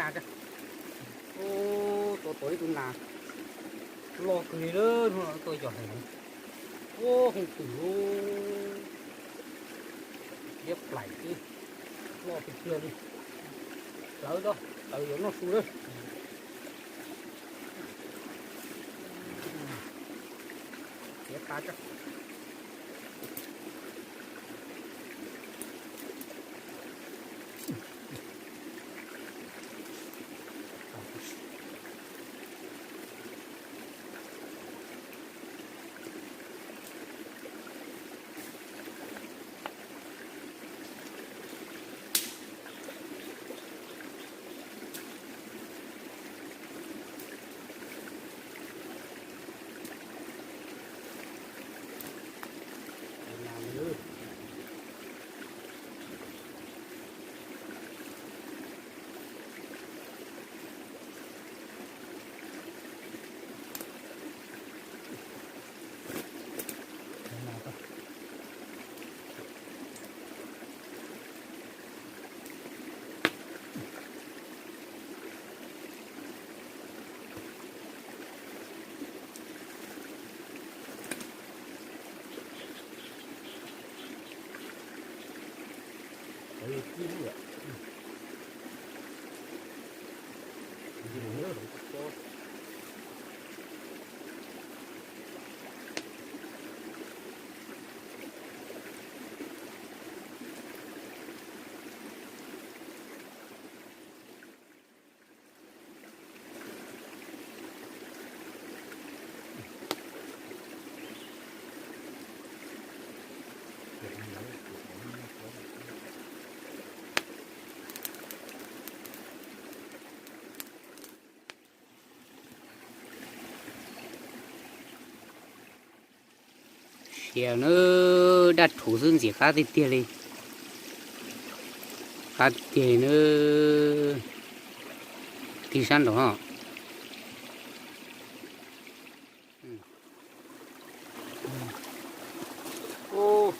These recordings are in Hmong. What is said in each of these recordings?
Ub, tua tau ib tug nas loj kawg li lawm, hnub no tuaj yog heev. Ub, hooj twm lub liab plaim xwb, loj tiag tiag li. Plawv tso, plawv yuav noj su lawm. Tiav tas tso. Siav na, daj rhuv xwb ntxim qab tiag tiag li. Qab tiag tiag li na. Tig sab nraud no. Ub,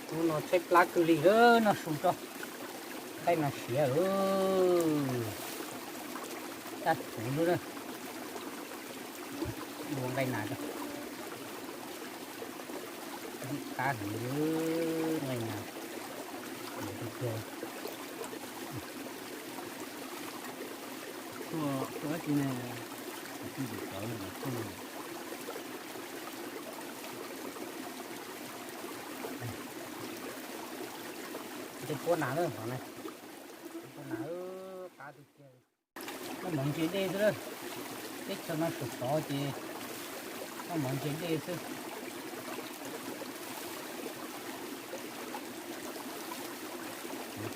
hnub no tshaib plab kawg li, noj su tso. Nqaij nas siav, daj rhuv xwb na. Ua nqaij nas tso. Ntxim qab heev li nqaij nas. Nce puab nas lawm hov na. Nce puab nas, qab tiag tiag. Koj mov ntse dej xwb lawm. Teb chaws no sov sov ces koj mov ntse dej xwb. Nce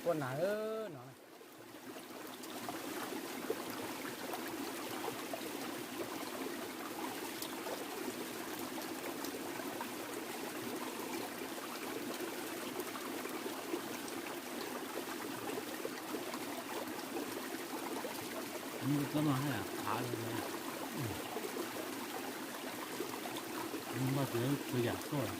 puab nas no. Npaj tias txhua yam tuaj.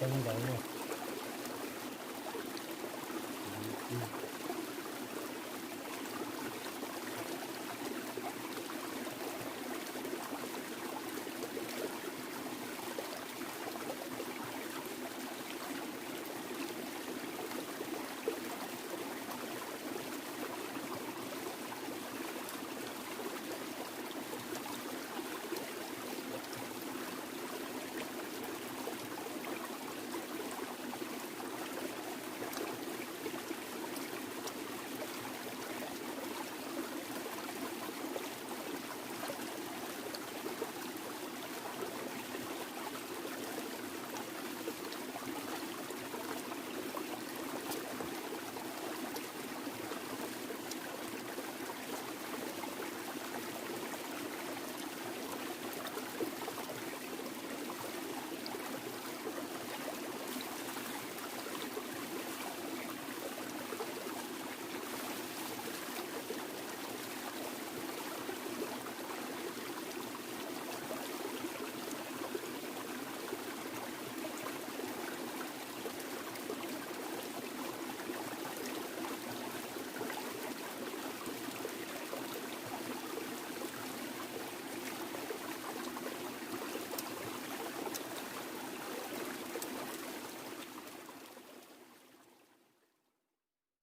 Cov ntawd no, ib